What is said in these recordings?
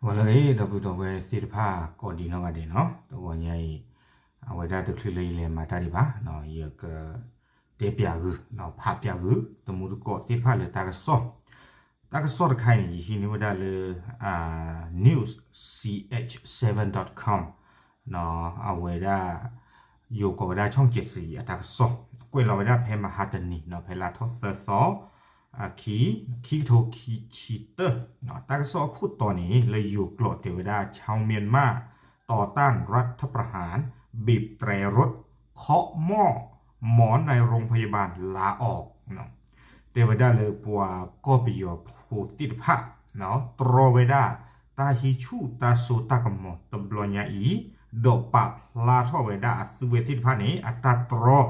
ဒီးလၢအဂ့ၤ ဒီပုၢ်ဒီဝဲၢ်သ့ၣ်တဖၣ်ကိးဒံးနီၢ်ဂၤဒဲးနီၤ, တဂီၤညါအံၤ အဝဲဒၣ်တချုးလၢယလဲၤမၤတၢ်ဒံးဘၣ်, ယကတဲပၠးဂုာ် ဖးပၠးဂုာ် တမူတကိးသ့ၣ်တဖၣ်လၢတၢ်ကစီၣ်, တၢ်ကစီၣ်တခါအံၤန့ၣ် ယဟံးန့ၢ်ဝဲဒၣ်လၢ news ch seven dot com အဝဲဒၣ် ယိၤကိးဝဲဒၣ် ช่องเจ็ดสี အတၢ်ကစီၣ် ကွဲးလီၤဝဲဒၣ်ဖဲမဟါတနံၤ ဖဲလါထီၣ်သၢသီ အခံ ခံကထိခံဆံတၢ တၢ်ကစီၣ်အခိၣ်တီန့ၣ် လၢယိၤကျိာ်တဲဝဲဒၣ် ชาวเมียนมาต่อต้านรัฐประหาร บีบแตรรถ เคาะหม้อ หมอในโรงพยาบาลลาออก တဲဝဲဒၣ်လၢပှၤကီၢ်ပယီၤဖိသ့ၣ်တဖၣ် တြီဝဲဒၣ် တၢ်ဟံးဆူၣ်တၢ်စိတၢ်ကမီၤတဘျီညါအံၤ ဒီးပာ်ဖျါထီၣ်ဝဲဒၣ်အသုဝဲသ့ၣ်တဖၣ်န့ၣ် အတၢ်တြီ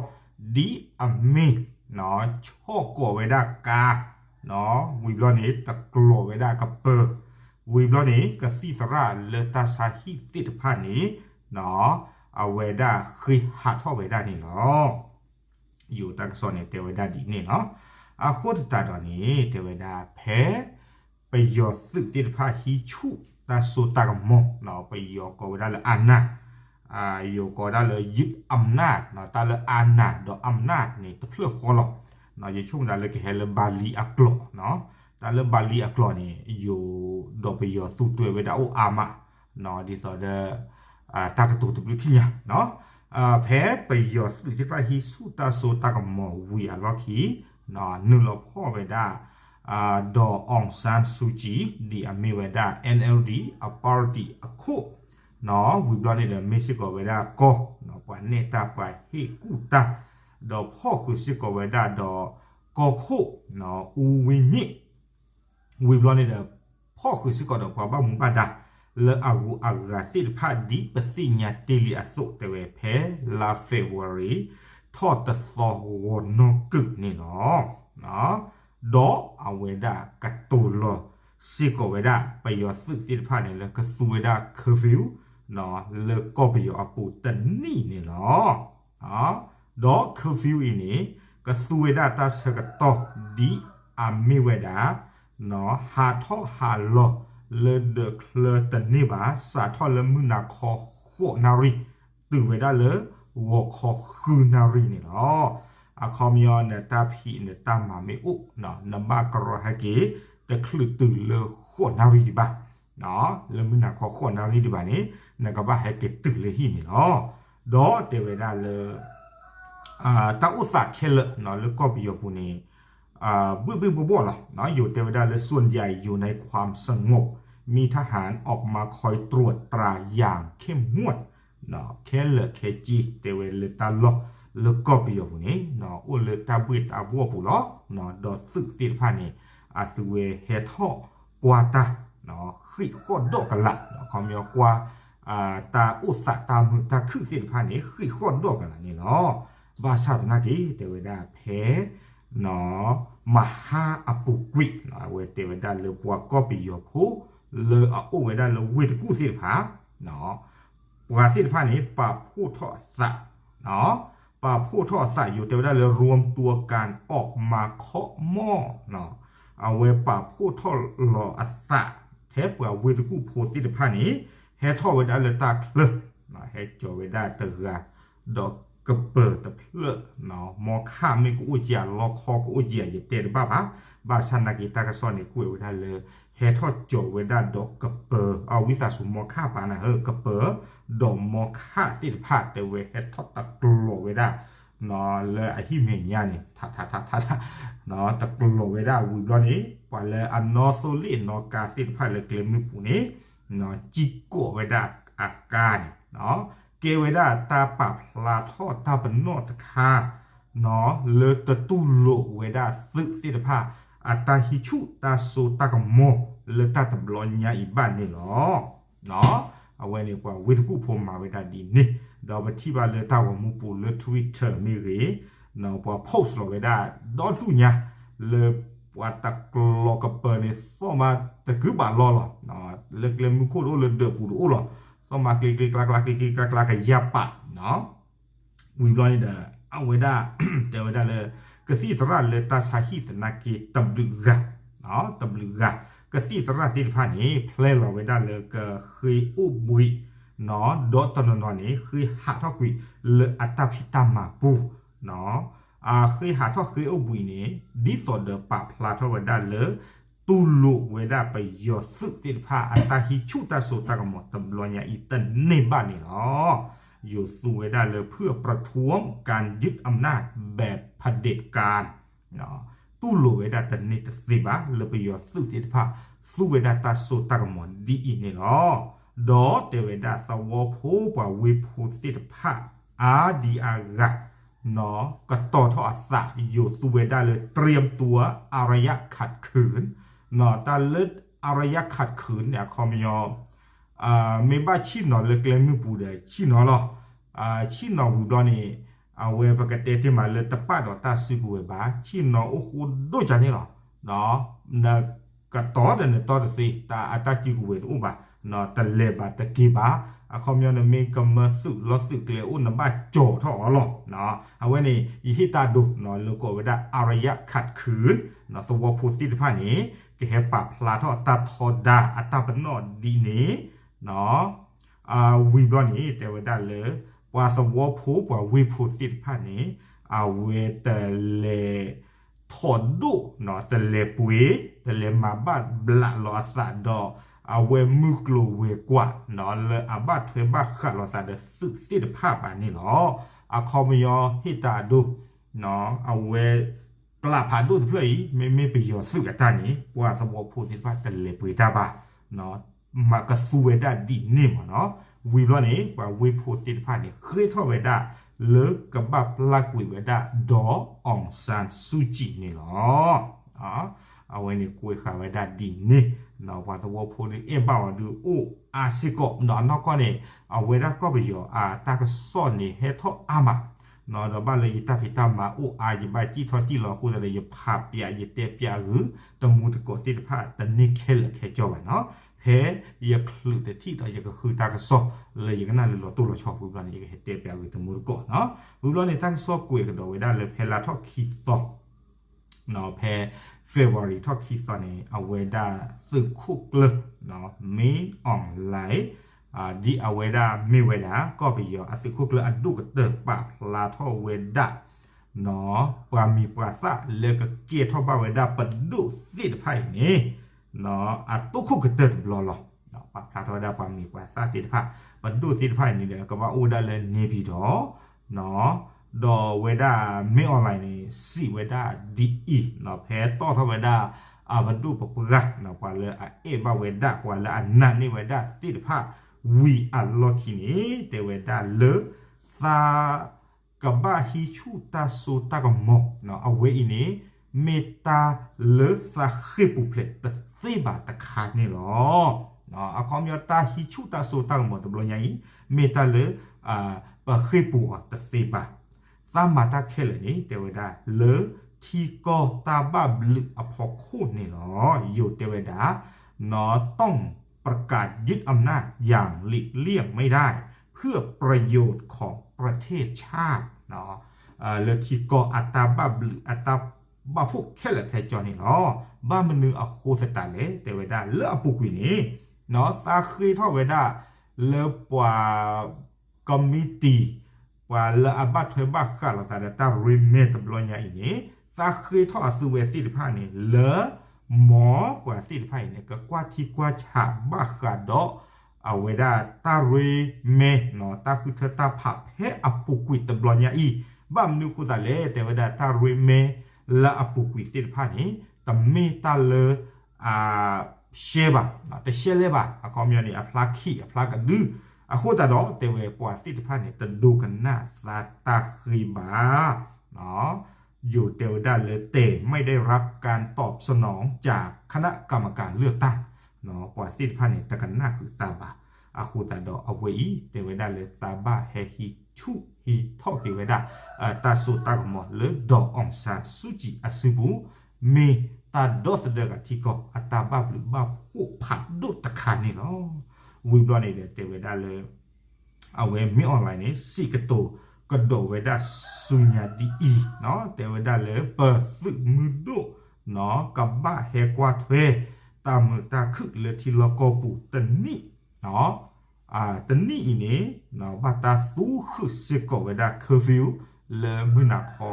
ဒ်အမ့ၢ် ဆီၣ်ကိးဝဲဒၣ်ကါ ဝံၤဘျီန့ၣ် တကျိးဝဲဒၣ်ကပၢၤ ဝံၤဘျီန့ၣ် ကသံၣ်သရၣ်လၢတၢ်ဆါဟံၣ်သ့ၣ်တဖၣ်န့ၣ် အဝဲဒၣ်ဃ့ဟးထီၣ်ဝဲဒၣ်န့ၣ်လီၤ. ယိၤတၢ်ကစီၣ်န့ၣ်တဲဝဲဒၣ်ဒ်န့ၣ်လီၤ. အဃိသတးဒီးန့ၣ် တဲဝဲဒၣ်ဖဲ ပယီၤသုးသ့ၣ်တဖၣ်ဟံးဆူၣ်တၢ်စိတၢ်ကမီၤ ပယီၤကိးဝဲဒၣ်လၢ အာဏာ ယိၤကိးဝဲဒၣ်လၢ ยึดอำนาจ တၢ်လၢ အာဏာ ဒီး อำนาจ န့ၣ် တဖျၢၣ်ဃီလီၤ. ယဆိကမိၣ်ဒၣ်လၢကဟဲလၢ บาลี အကျိာ် တၢ်လၢ บาลี အကျိာ်န့ၣ် ယိၤဒီးပယီၤသူၣ်တွဲဝဲဒၣ်အိၣ်အါမး ဒ်သိးဒီး တၢ်ကတိၤတဘျုးထံၣ်ညါ ဖဲပယီၤသုးသ့ၣ်တဖၣ်ဟံးဆူၣ်တၢ်စိတၢ်ကမီၤဝံၤအလီၢ်ခံ နုာ်လီၤဖီၣ်ဝဲဒၣ် ဒီး အောင်ဆန်းစုကြည် ဒ်အမ့ၢ်ဝဲဒၣ် NLD အ party အခိၣ် ဝံၤဘျီန့ၣ်ဒီး မ့ၢ်စ့ၢ်ကီးဝဲဒၣ်ကီၢ် ပှၤနဲၣ်တၢ်ပှၤဟ့ၣ်ကူၣ်တၢ် ဒီးဖီၣ်ဃုာ်စ့ၢ်ကီးဝဲဒၣ်ဒီး ကီၢ်ခိၣ် ဦးဝင်းမြင့် ဝံၤဘျီန့ၣ်ဒီး ဖီၣ်ဃုာ်စ့ၢ်ကီးဒီးပှၤဘၣ်မူဘၣ်ဒါ လၢအဂုၤအဂၤသ့ၣ်တဖၣ်ဒ်ပသ့ၣ်ညါတ့ၢ်လံအသိး တဲဝဲဖဲလါ February ထီၣ်တသီဂီၤနီၢ်ကုာ်န့ၣ်လီၤ. ဒီးအဝဲဒၣ်ကတိၤလီၤစ့ၢ်ကီးဝဲဒၣ် ပယီၤသုးသ့ၣ်တဖၣ်န့ၣ် လၢကသူဝဲဒၣ် curfew လၢကီၢ်ပယီၤအပူၤတနံၣ်န့ၣ်လီၤ. ဒီး curfew အံၤန့ၣ် ကသူဝဲဒၣ်တၢ်ဆၢကတီၢ်ဒ်အမ့ၢ်ဝဲဒၣ် ဟးထီၣ်ဟးလီၤလၢဒၢးချၢတန့ၢ်ဘၣ် စးထီၣ်လၢမုၢ်နၤခီဃိးနၣ်ရံၣ် တုၤဝဲဒၣ်လၢ ဂီၤခီဃုနၣ်ရံၣ်န့ၣ်လီၤ. အခီပညီ နတၢ်ဖံးနတၢ်မၤမ့ၢ်အိၣ် နဘၣ်ကရီဟဲက့ၤ တချုးတုၤလၢဃိးနၣ်ရံၣ်ဒံးဘၣ် လၢမုၢ်နၤခီဃိးနၣ်ရံၣ်ဒံးဘၣ်န့ၣ် နကဘၣ်ဟဲက့ၤတုၤလၢဟံၣ်န့ၣ်လီၤ. ဒီးတဲဝဲဒၣ်လၢ တၢ်အိၣ်သးခဲလၢာ်လၢကီၢ်ပယီၤပူၤန့ၣ် ဘှ့ၣ်ဘှ့ၣ်ဘှီၣ်ဘှီၣ်လီၤ. ယိၤတဲဝဲဒၣ်လၢ ส่วนใหญ่อยู่ในความสงบ มีทหารออกมาคอยตรวจตราอย่างเข้มงวด ခဲလၢာ်ခဲဆ့ တဲဝဲလၢတၢ်လီၢ်လၢကီၢ်ပယီၤပူၤန့ၣ် အိၣ်လၢတၢ်ဘှ့ၣ်တၢ်ဘှီၣ်ပူၤလီၤ. ဒီးသုးသ့ၣ်တဖၣ်န့ၣ် အသုဝဲဟဲထီၣ်ကွၢ်တၢ် ဃံးဃီၣ်ဒီးကလး ခီပညီကွၢ် တၢ်အိၣ်သးတၢ်မုာ်တၢ်ခုၣ်သ့ၣ်တဖၣ်န့ၣ် ဃံးဃီၣ်ဒီးကလးန့ၣ်လီၤ. ဘၣ်ဆၣ်သနာ်က့ တဲဝဲဒၣ်ဖဲ မဟါအပူၤကွံာ် အဝဲတဲဝဲဒၣ်လၢပှၤကီၢ်ပယီၤဖိ လၢအအိၣ်ဝဲဒၣ်လၢဝ့ၢ်တကူၣ်သ့ၣ်တဖၣ် ပှၤသ့ၣ်တဖၣ်န့ၣ် ပာ်ဖှိၣ်ထီၣ်အသး ပာ်ဖှိၣ်ထီၣ်အသး ယိၤတဲဝဲဒၣ်လၢ รวมตัวกันออกมาเคาะหม้อ အဝဲပာ်ဖှိၣ်ထီၣ်လီၤအသး ဖဲပှၤဝ့ၢ်တကူၣ်ဖိသ့ၣ်တဖၣ်န့ၣ် ဟဲထီၣ်ဝဲဒၣ်လၢတၢ်ချၢ ဟဲကၠီၤဝဲဒၣ်တဂၤ ဒီးကပၢၤတဖျၢၣ် မီခၣ်မ့ၢ်ကအိၣ်ကံာ် လီခီကအိၣ်ကံာ် ယတဲတဘၣ်ဘၣ်. ဘၣ်ဆၣ်သနာ်က့ တၢ်ကစီၣ်န့ၣ် ကွဲးဝဲဒၣ်လၢ ဟဲထီၣ်ကၠီၤဝဲဒၣ်ဒီးကပၢၤ အဝံသးစူၤ မီခၣ်ပာ်နၤဧၢ ကပၢၤ ဒီးမီခၣ်သ့ၣ်တဖၣ် တဲဝဲဟဲထီၣ်တကျိၤဝဲဒၣ် လၢအဟံၣ်မဲာ်ညါန့ၣ် ထးထးထးထး တကျိၤဝဲဒၣ်ဝံၤဘျီန့ၣ် ပှၤလၢအနီၣ်သိလ့ၣ်နီၣ်ကါသ့ၣ်တဖၣ်လၢကျဲမုၢ်ပူၤန့ၣ် စံၢ်ကိးဝဲဒၣ်အကါန့ၣ် ကဲဝဲဒၣ်တၢ်ပာ်ဖျါထီၣ်တၢ်ပနီၣ်တခါ လၢတတူၢ်လိာ်ဝဲဒၣ်သုးသ့ၣ်တဖၣ် အတၢ်ဟံးဆူၣ်တၢ်စိတၢ်ကမီၤလၢတၢ်တဘျီညါအံၤဘၣ်န့ၣ်လီၤ. အဝဲန့ၣ်ပှၤဝ့ၢ်တကူၣ်ဖိမၤဝဲဒၣ်ဒ်န့ၣ် ဒီးပထံၣ်ဘၣ်လၢတၢ်ဂီၤမူပူၤလၢ Twitter မ့ၢ်ဂ့ၤ ပှၤ post လီၤဝဲဒၣ်ဒီဒူၣ်ညါ လၢပှၤတကျိၤကပၢၤန့ၣ် သီၣ်မါတကုဘးလီလီၤ. လၢကျဲမုၢ်ခိၣ်တအိၣ် လၢဒၢးပူၤတအိၣ်လီၤ. သီၣ်မါကျ့ကျ့ကျါကျါ ကျ့ကျ့ကျါကျါ ကယၢ်ပာ် ဝံၤဘျီန့ၣ်ဒီး အဝဲဒၣ် တဲဝဲဒၣ်လၢ ကသံၣ်သရၣ်လၢတၢ်ဆါဟံၣ်သနာ်က့ တဘျုးဂၤ တဘျုးဂၤ ကသံၣ်သရၣ်သ့ၣ်တဖၣ်န့ၣ် ဖျဲလီၤဝဲဒၣ်လၢကဃ့အိၣ်ဘှံး ဒီးတနီၤနီၤန့ၣ် ဃ့ဟးထီၣ်ကွံာ်လၢအတၢ်ဖံးတၢ်မၤပူၤ အဃ့ဟးထီၣ်ဃ့အိၣ်ဘှံးန့ၣ် ဒ်သိးဒီးပာ်ဖျါထီၣ်ဝဲဒၣ်လၢ တူၢ်လိာ်ဝဲဒၣ်ပယီၤသုးသ့ၣ်တဖၣ် အတၢ်ဟံးဆူၣ်တၢ်စိတၢ်ကမီၤတဘျီညါအံၤတန့ၢ်ဘၣ်န့ၣ်လီၤ. ယိၤသူဝဲဒၣ်လၢ เพื่อประท้วงการยึดอำนาจแบบเผด็จการ တူၢ်လိာ်ဝဲဒၣ်တန့ၢ်တသ့ဘၣ် လၢပယီၤသုးသ့ၣ်တဖၣ် သူဝဲဒၣ်တၢ်စိတၢ်ကမီၤဒ်အံၤန့ၣ်လီၤ. ဒီးတဲဝဲဒၣ်သဝီဖိပှၤဝ့ၢ်ဖိသ့ၣ်တဖၣ် အါဒံအါဂၤ ကတီၤထီၣ်အသး ယိၤသူဝဲဒၣ်လၢ เตรียมตัวอารยะขัดขืน တၢ်လၢ อารยะขัดขืน န့ၣ် အခီပညီ မ့ၢ်ဘၣ်ဆ့ၣ်နီၤလၢကျဲမုၢ်ပူၤဒီးဆ့ၣ်နီၤလီၤ. ဆ့ၣ်နီၤဝံၤဘျီန့ၣ် အဝဲပကတဲတ့ၢ်မးလၢတပာ်ဒီးတၢ်စုကဝဲၤဘၣ် ဆ့ၣ်နီၤအိၣ်ဃိဒိၣ်ကန့ၣ်လီၤ. နကတီၤဒီးနတီတသ့ တၢ်အတၢ်စုကဝဲၤတအိၣ်ဘၣ် တလဲၤဘၣ်တက့ၤဘၣ် အခီပညီနမ့ၢ်ကမၢသုးလီၤသုးကျဲအိၣ် နဘၣ်ကၠီၤထီၣ်အီၤလီၤ. အဝဲန့ၣ် ယဟ့ၣ်တၢ်ဒိ လၢကိးဝဲဒၣ် อารยะขัดขืน သဝီဖိသ့ၣ်တဖၣ်န့ၣ် ကဟဲပာ်ဖျါထီၣ်တၢ်ထီဒါအတၢ်ပနီၣ်ဒ်န့ၣ် ဝံၤဘျီန့ၣ် တဲဝဲဒၣ်လၢ ပှၤသဝီဖိပှၤဝ့ၢ်ဖိသ့ၣ်တဖၣ်န့ၣ် အဝဲတလဲၤထီၣ်ဒိၣ် တလဲၤပှ့ၤ တလဲၤမၤဘၣ်ဘျးလီၤအသးဒီး အဝဲမုၢ်ကျိၤဝဲၤကွာ် လၢအဘၣ်ထွဲဘၣ်ဃးလိာ်သးဒီးသုးသ့ၣ်တဖၣ်ဘၣ်န့ၣ်လီၤ. အခီပညီဟ့ၣ်တၢ်အဒိ အဝဲ ကျးဖးဒိၣ်တဖျၢၣ်အံၤ မ့မ့ၢ်ပယီၤသုးအတၢ်န့ၣ် ပှၤသဝီဖိသ့ၣ်တဖၣ်တလဲၤပှ့ၤတၢ်ဘၣ် မၤကသူဝဲဒၣ်ဒ်န့ၣ်မ့ၢ်နီၤ. ဝံၤဘျီန့ၣ် ပှၤဝ့ၢ်ဖိသ့ၣ်တဖၣ်န့ၣ် ဃ့ထီၣ်ဝဲဒၣ်လၢကဘၣ်ပျၢ်ကွံာ်ဝဲဒၣ် ဒေါ်အောင်ဆန်းစုကြည် န့ၣ်လီၤ. အဝဲန့ၣ်ကွဲးဃာ်ဝဲဒၣ်ဒ်န့ၣ် ပှၤသဝီဖိန့ၣ်အဲၣ်ဘၣ်အီၤဒုးအိၣ်အါစ့ၢ်ကီး ဒီးအနီၢ်ကီၢ်န့ၣ် အဝဲဒၣ်ကီၢ်ပယီၤအတၢ်ကစီၣ်န့ၣ်ဟဲထီၣ်အါမး ဒီးဘၣ်လၢယတၢ်ဖံးတၢ်မၤအိၣ်အါ ယဘၣ်စံၣ်ထီၣ်စံၣ်လီၤအဃိသတးဒီး ယဖးပၠးယတဲပၠးဂုာ် တမူတကိးသ့ၣ်တဖၣ်တန့ၢ်ခဲလၢာ်ခဲဆ့ဘၣ်နီၤ. ဖဲယချုးတထံၣ်ဒီးယကဃုတၢ်ကစီၣ်လၢယကနၣ်လၢလီၤတိၢ်လီၤဆီပူၤဘျီန့ၣ် ယကဟဲတဲပၠးဂုာ်တမူတကိးနီၤ. ဝံၤဘျီန့ၣ် တၢ်ကစီၣ်ကွဲးကဒီးဝဲဒၣ်လၢဖဲလါထီၣ်ခံသီ ဖဲ February ထီၣ်ခံသီန့ၣ် အဝဲဒၣ်သုးခိၣ်ကျၢၢ် မင်းအောင်လှိုင် ဒ်အဝဲဒၣ်မ့ၢ်ဝဲဒၣ် ကီၢ်ပယီၤအသုးခိၣ်ကျၢၢ်အဒိၣ်ကတၢၢ် ပာ်ဖျါထီၣ်ဝဲဒၣ် ပှၤမံၤပှၤသၣ်လၢကကဲထီၣ်ဘၣ်ဝဲဒၣ်ပဒိၣ်သ့ၣ်တဖၣ်အံၤန့ၣ် အတိၢ်ခိၣ်ကတၢၢ်တဘျီလီၤ. ပာ်ဖျါထီၣ်ဝဲဒၣ်ပှၤမံၤပှၤသၣ်သ့ၣ်တဖၣ် ပဒိၣ်သ့ၣ်တဖၣ်အံၤန့ၣ်ဒီး ကဘၣ်အိၣ်ဝဲဒၣ်လၢ နေပြည်တော် ဒီးဝဲဒၣ် မင်းအောင်လှိုင် န့ၣ် စံးဝဲဒၣ်ဒ်အံၤ ဖဲတီၣ်ထီၣ်ဝဲဒၣ် အပဒိၣ်ပပှၢ် ပှၤလၢအအဲၣ်ဘၣ်ဝဲဒၣ် ပှၤလၢအနာ်န့ၢ်ဝဲဒၣ်သ့ၣ်တဖၣ် ဝံၤအလီၢ်ခံန့ၣ် တဲဝဲဒၣ်လၢ သး ကဘၣ်ဟံးဆူၣ်တၢ်စိတၢ်ကမီၤ အဝဲအံၤန့ၣ် မ့ၢ်တၢ်လၢသးဃ့ၢ်ပူၤဖျဲးတသ့ဘၣ်တခါန့ၣ်လီၤ. အခီပညီတၢ်ဟံးဆူၣ်တၢ်စိတၢ်ကမီၤတဘျီညါအံၤ မ့ၢ်တၢ်လၢ ပဃ့ၢ်ပူၤအီၤတသ့ဘၣ်. သးမၤတၢ်ခဲလၢာ်န့ၣ် တဲဝဲဒၣ်လၢထံကီၢ်တၢ်ဘၣ်ဘျုးအဖီခိၣ်န့ၣ်လီၤ. ယိၤတဲဝဲဒၣ် ต้องประกาศยึดอำนาจอย่างหลีกเลี่ยงไม่ได้ เพื่อประโยชน์ของประเทศชาติ လၢထံကီၢ်အတၢ်ဘၣ်ဘျုးအတၢ်ဘၣ်ဖှိၣ်ခဲလၢာ်ခဲဆ့န့ၣ်လီၤ. ဘၣ်မနုၤအဃိသတးလဲၣ် တဲဝဲဒၣ်လၢအပူၤကွံာ်န့ၣ် သးဃ့ထီၣ်ဝဲဒၣ်လၢပှၤ ကမံးတံာ် ပှၤလၢအဘၣ်ထွဲဘၣ်ဃးလိာ်သးဒီးတၢ်ရ့မဲတဘျီညါအံၤန့ၣ် သးဃ့ထီၣ်အသုဝဲသ့ၣ်တဖၣ်န့ၣ် လၢမ်ပှၤသ့ၣ်တဖၣ်အံၤန့ၣ် ကကွၢ်ထံကွၢ်ဆးဘၣ်ဃးဒီး အဝဲဒၣ်တၢ်ရ့မဲ တၢ်ဃုထၢတၢ်ဖးဖဲအပူၤကွံာ်တဘျီညါအံၤ ဘၣ်မနုၤအဃိသတးလဲၣ် တဲဝဲဒၣ်တၢ်ရ့မဲလၢအပူၤကွံာ်သ့ၣ်တဖၣ်န့ၣ် တမ့ၢ်တၢ်လၢ ရှဲဘၣ်, တရှဲလဲၣ်ဘၣ်, အခီပညီန့ၣ် အဖျါခံးအဖျါကဒု, အဃိသတးဒီး တဲဝဲပှၤသ့ၣ်တဖၣ်န့ၣ် တဒိကနၣ်သးတၢ်ဃ့ဘၣ်. ယိၤတဲဝဲဒၣ်လၢ แต่ไม่ได้รับการตอบสนองจากคณะกรรมการเลือกตั้ง, ပှၤသ့ၣ်တဖၣ်န့ၣ် တကနၣ်ဃုာ်သးဘၣ်. အဃိသတးဒီးအဝဲအံၤ တဲဝဲဒၣ်လၢသးဘၣ်ဟဲဟံးဆူၣ်ဟံးထီၣ်က့ၤဝဲဒၣ် တၢ်စိတၢ်ကမီၤလၢ ဒေါ်အောင်ဆန်းစုကြည် အစုပူၤ, မ့ၢ်တၢ်ဒီသဒၢဂၤထံကီၢ် အတၢ်ဘၣ်ဘျုးဘၣ်ဖှိၣ်ဖးဒိၣ်တခါန့ၣ်လီၤ. ဝံၤဘျီန့ၣ်ဒီး တဲဝဲဒၣ်လၢ အဝဲမ့ၢ် online န့ၣ် စံးကတိၤကဒီးဝဲဒၣ်ဆူညါဒ်အံၤ, တဲဝဲဒၣ်လၢပသုးမုၢ်ဒိၣ် ကဘၣ်ဟဲကွၢ်ထွဲ တၢ်မုာ်တၢ်ခုၣ်လၢထံလီၢ်ကီၢ်ပူၤတနံၣ်, တနံၣ်အံၤန့ၣ် ဘၣ်တၢ်သူဃုာ်စ့ၢ်ကီးဝဲဒၣ် curfew လၢမုၢ်နၤခီ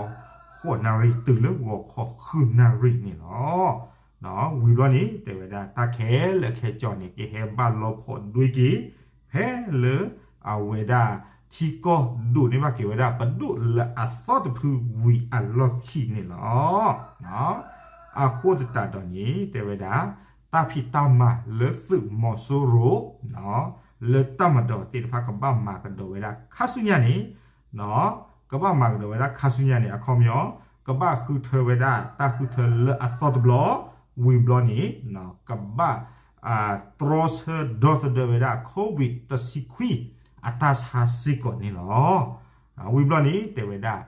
ဃိးနၣ်ရံၣ်တုၤလၢဂီၤခီဃုနၣ်ရံၣ်န့ၣ်လီၤ. ဝံၤဘျီန့ၣ် တဲဝဲဒၣ်တၢ်ခဲလၢာ်ခဲဆ့န့ၣ် ကဟဲဘၣ်လီၤဖီးဒွဲက့ၤ ဖဲလၢအဝဲဒၣ်ထံကီၢ်ဒိးန့ၢ်ဘၣ်က့ၤဝဲဒၣ်ပဒိၣ်လၢအသီတဖုဝံၤအလီၢ်ခံန့ၣ်လီၤ. အဃိသတးဒီးန့ၣ် တဲဝဲဒၣ် တၢ်ဖံးတၢ်မၤလၢသုးမီၤစိရိၤ လၢတၢ်မၤဒီးသ့ၣ်တဖၣ်ကဘၣ်မၤကဒီးဝဲဒၣ်ခါဆူညါန့ၣ် ကဘၣ်မၤကဒီးဝဲဒၣ်ခါဆူညါန့ၣ် အခီပညီ ကဘၣ်ဃုထၢဝဲဒၣ်တၢ်ဃုထၢလၢအသီတဘျီ ဝံၤဘျီန့ၣ် ကဘၣ် တြီဆၢဒီသဒၢဝဲဒၣ် COVID တဆံခွံ အတၢ်ဆါစ့ၢ်ကီးန့ၣ်လီၤ. ဝံၤဘျီန့ၣ် တဲဝဲဒၣ်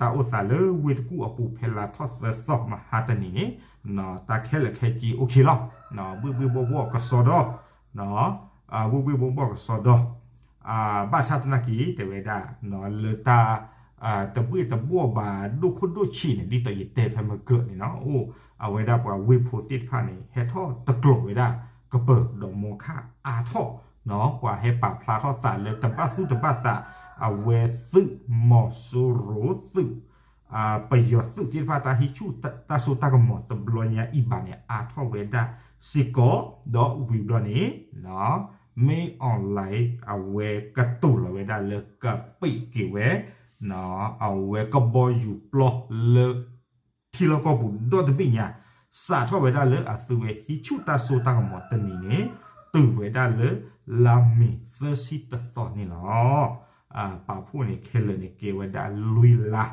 တၢ်အိၣ်သးလၢဝ့ၢ်တကူၣ်အပူၤဖဲလါထီၣ်သၢသီမဟါတနံၤန့ၣ် တၢ်ခဲလၢာ်ခဲဆ့ okay လီၤ. ဘှ့ၣ်ဘှ့ၣ်ဘှီၣ်ဘှီၣ်ကစီဒီ ဘှ့ၣ်ဘှ့ၣ်ဘှီၣ်ဘှီၣ်ကစီဒီ ဘၣ်ဆၣ်သနာ်က့ တဲဝဲဒၣ် လၢတၢ် တဘှ့ၣ်တဘှီၣ်ဘၣ်ဒိၣ်ခိၣ်ဒိၣ်ဆံးန့ၣ် ဒ်သိးယတဲဖဲမုၢ်ကၢၢ်န့ၣ်လီၤ အိၣ် အဝဲဒၣ်ပှၤဝ့ၢ်ဖိသ့ၣ်တဖၣ်န့ၣ် ဟဲထီၣ်တကျိးဝဲဒၣ်ကပၢၤဒီးမီခၣ်အါထီၣ် ပှၤဟဲပာ်ဖျါထီၣ်သးလၢတဘၣ်သူၣ်တဘၣ်သး အဝဲသုးမီၤစိရိၤသုး ပယီၤသုးသ့ၣ်တဖၣ်တၢ်ဟံးဆူၣ်တၢ်စိတၢ်ကမီၤတဘျီညါအံၤဘၣ်န့ၣ် အါထီၣ်ဝဲဒၣ်စ့ၢ်ကီး ဒီးဝံၤဘျီန့ၣ် မ့ၢ် online အဝဲကတိၤလီၤဝဲဒၣ်လၢကပံးက့ၤဝဲ အဝဲကဘီယူၤပျီလၢ ထံလီၢ်ကီၢ်ပူၤဒီတဘ့ၣ်ညါ စးထီၣ်ဝဲဒၣ်လၢအသုဝဲဟံးဆူၣ်တၢ်စိတၢ်ကမီၤတနံၤန့ၣ် တုၤဝဲဒၣ်လၢလါမ့ၤသၢဆံတသီန့ၣ်လီၤ. ပာ်ဖှိၣ်န့ၣ်ခဲလၢာ်န့ၣ်ကဲဝဲဒၣ်လွံၢ်လါ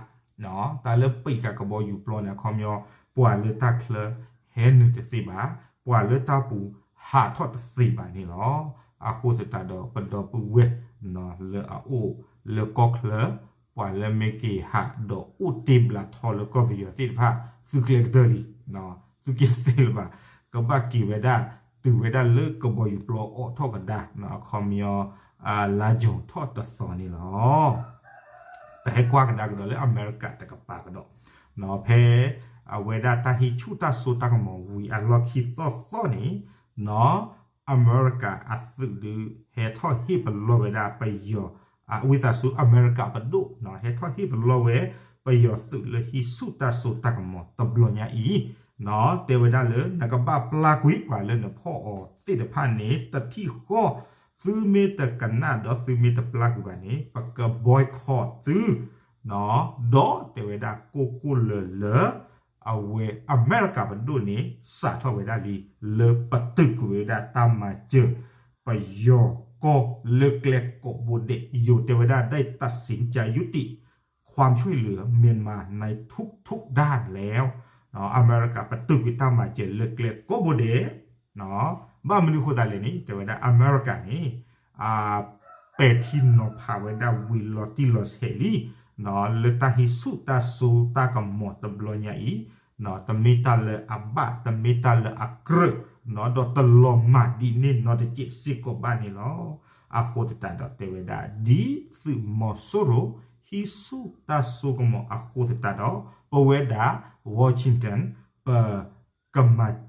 တၢ်လၢပံးဃာ်ကဘီယူၤပျီန့ၣ် အခီပညီ ပှၤလၢတၢ်ချၢဟဲနုာ်တသ့ဘၣ်, ပှၤလၢတၢ်ပူၤဟးထီၣ်တသ့ဘၣ်န့ၣ်လီၤ. အဃိသတးဒီးပဒီပုၢ်ဝဲၢ် လၢအအိၣ်လၢကီၢ်ချၢ ပှၤလၢမ့ၢ်က့ၤဟးဒီးအိၣ်တ့ၢ်ဘျးထီလၢကီၢ်ပယီၤသ့ၣ်တဖၣ် သုကျဲကတၢၢ်လံ သုက့ၤတသ့လၢၤဘၣ်, ကဘၣ်က့ၤဝဲဒၣ် တုၤဝဲဒၣ်လၢကဘီယူၤပျီအိးထီၣ်ကဒါ အခီပညီ လါယူၤထီၣ်တသီန့ၣ်လီၤ. ပဟဲကွၢ်ကဒါကဒီးလၢအမဲရကၤတကပၤကဒီး ဖဲအဝဲဒၣ်တၢ်ဟံးဆူၣ်တၢ်စိတၢ်ကမီၤဝံၤ အလီၢ်ခံသီသီန့ၣ် အမဲရကၤအသုးဒုး ဟဲထီၣ်ဟ့ၣ်ပလီၢ်ဝဲဒၣ်ပယီၤ အဝံသးစူၤ အမဲရကၤပဒိၣ် ဟဲထီၣ်ဟ့ၣ်ပလီၢ်ဝဲ ပယီၤသုးလၢဟံးဆူၣ်တၢ်စိတၢ်ကမီၤတဘျီညါအံၤ တဲဝဲဒၣ်လၢ နကဘၣ်ပျၢ်ကွံာ်ပှၤလၢနဖီၣ်အီၤသ့ၣ်တဖၣ်န့ၣ် တထံၣ်ဃီ သုမ့ၢ်တကနၣ်ဒီးသုမ့ၢ်တပျၢ်ကွံာ်ဘၣ်န့ၣ် ပက boycott သု ဒီးတဲဝဲဒၣ်ကိၢ်ကိၢ်လၢၤလၢ အဝဲအမဲရကၤပဒိၣ်န့ၣ် စးထီၣ်ဝဲဒၣ်လံ လၢပတုာ်ကွံာ်ဝဲဒၣ်တၢ်မၤစၢၤ ပယီၤကီၢ်လၢကျဲကိးဘိဒဲး ယိၤတဲဝဲဒၣ် ได้ตัดสินใจยุติความช่วยเหลือเมียนมาในทุกๆด้านแล้ว အမဲရကၤပတုာ်ကွံာ်တၢ်မၤစၢၤလၢကျဲကိးဘိဒဲး ဘၣ်မနုၤအဃိသတးလဲၣ်န့ၣ် တဲဝဲဒၣ်အမဲရကၤန့ၣ် ပဲာ်ထံနီၤဖးဝဲဒၣ်ဝံၤလီၤတံၢ်လီၤဆဲးလံ လၢတၢ်ဟံးဆူၣ်တၢ်စိတၢ်ကမီၤတဘျီညါအံၤ တမ့ၢ်တၢ်လၢအဘၣ် တမ့ၢ်တၢ်လၢအကြၢး ဒီးတလီၤမၢ်ဒ်န့ၣ်နီတစဲးစ့ၢ်ကီးဘၣ်န့ၣ်လီၤ. အဃိသတးဒီးတဲဝဲဒၣ် ဒ်သုးမီၤစိရိၤ ဟံးဆူၣ်တၢ်စိကမီၤအဃိသတးဒီး ပဝဲဒၣ် Washington ပ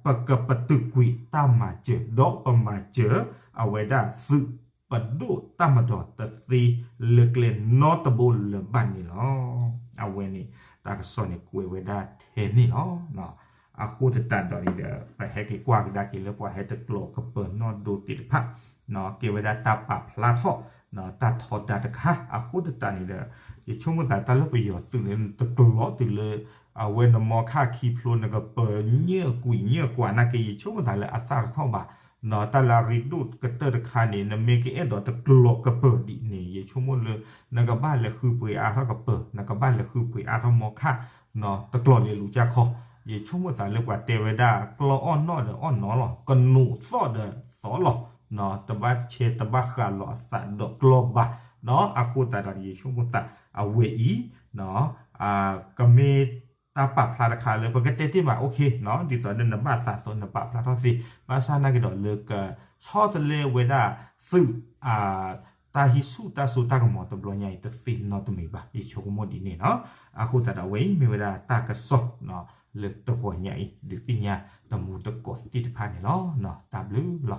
ပကပတုာ်ကွံာ်တၢ်မၤစၢၤ ဒီးပမၤစၢၤ အဝဲဒၣ်သုးပဒိၣ်တၢ်မၤဒီးတသ့လၢကျဲနီတဘိလၢၤဘၣ်န့ၣ်လီၤ. အဝဲန့ၣ် တၢ်ကစီၣ်န့ၣ်ကွဲးဝဲဒၣ်ထဲန့ၣ်လီၤ. အဃိသတးဒီးန့ၣ်ဒီး ပဟဲက့ၤကွၢ်ကဒါက့ၤလၢပှၤဟဲတကျိးကပၢၤနီၢ်ဒိသ့ၣ်တဖၣ် ကဲဝဲဒၣ်တၢ်ပာ်ဖျါထီၣ် တၢ်ထီဒါတခါ အဃိသတးန့ၣ်ဒီး ယဆိကမိၣ်သးတၢ်လၢပယီၤသုးန့ၣ် တကျိးတုၤလၢ အဝဲနမီခၣ်ခံဖျိ နကပၢၤညၣ်ကွံာ်ညၣ်ကွၢ်နာ်က့ ယဆိကမိၣ်သးလၢအသၣ်တထီၣ်ဘၣ် တၢ်လၢအရ့ဒိၣ်ကတၢၢ်တခါန့ၣ် နမ့ၢ်ကအဲၣ်ဒိးတကျိးကပၢၤဒ်န့ၣ် ယဆိကမိၣ်လၢ နကဘၣ်လဲၤဃုပှ့ၤအါထီၣ်ကပၢၤ နကဘၣ်လဲၤဃုပှ့ၤအါထီၣ်မီခၣ် တကျိးလၢလူၤကၢ်ခီ ယဆိကမိၣ်သးလၢပှၤတဲဝဲဒၣ် ကျီအီၣ်နီၣ်ဒီးအီၣ်နီၣ်လီၤ ကနိးသီၣ်ဒီးသီၣ်လီၤ တဘၣ်ဆဲးတဘၣ်ဃးလီၤအသးဒီးကျီဘၣ် အဃိသတးဒီး ယဆိကမိၣ်သးအဝဲအံၤ ကမ့ၢ်တၢ်ပာ်ဖျါတခါလၢ ပကတဲတ့ၢ်မး okay ဒ်သိးဒီးနဘၣ်သးသိးနပာ်ဖျါထီၣ်သ့ ဘၣ်ဆၣ်နာ်က့ဒီးလၢကဆီတလဲဝဲဒၣ်သုး တၢ်ဟံးဆူၣ်တၢ်စိတၢ်ကမီၤတဘျီညါအံၤ တသ့နီတမံၤဘၣ် ယဆိကမိၣ်ဒ်န့ၣ်လီၤ. အဃိသတးဒီးအဝဲအံၤမ့ၢ်ဝဲဒၣ်တၢ်ကစီၣ် လၢတဂီၤညါအံၤ ဒုးသ့ၣ်ညါတမူသကိးသ့ၣ်တဖၣ်န့ၣ်လီၤ. တၢ်ဘျုးလီၤ.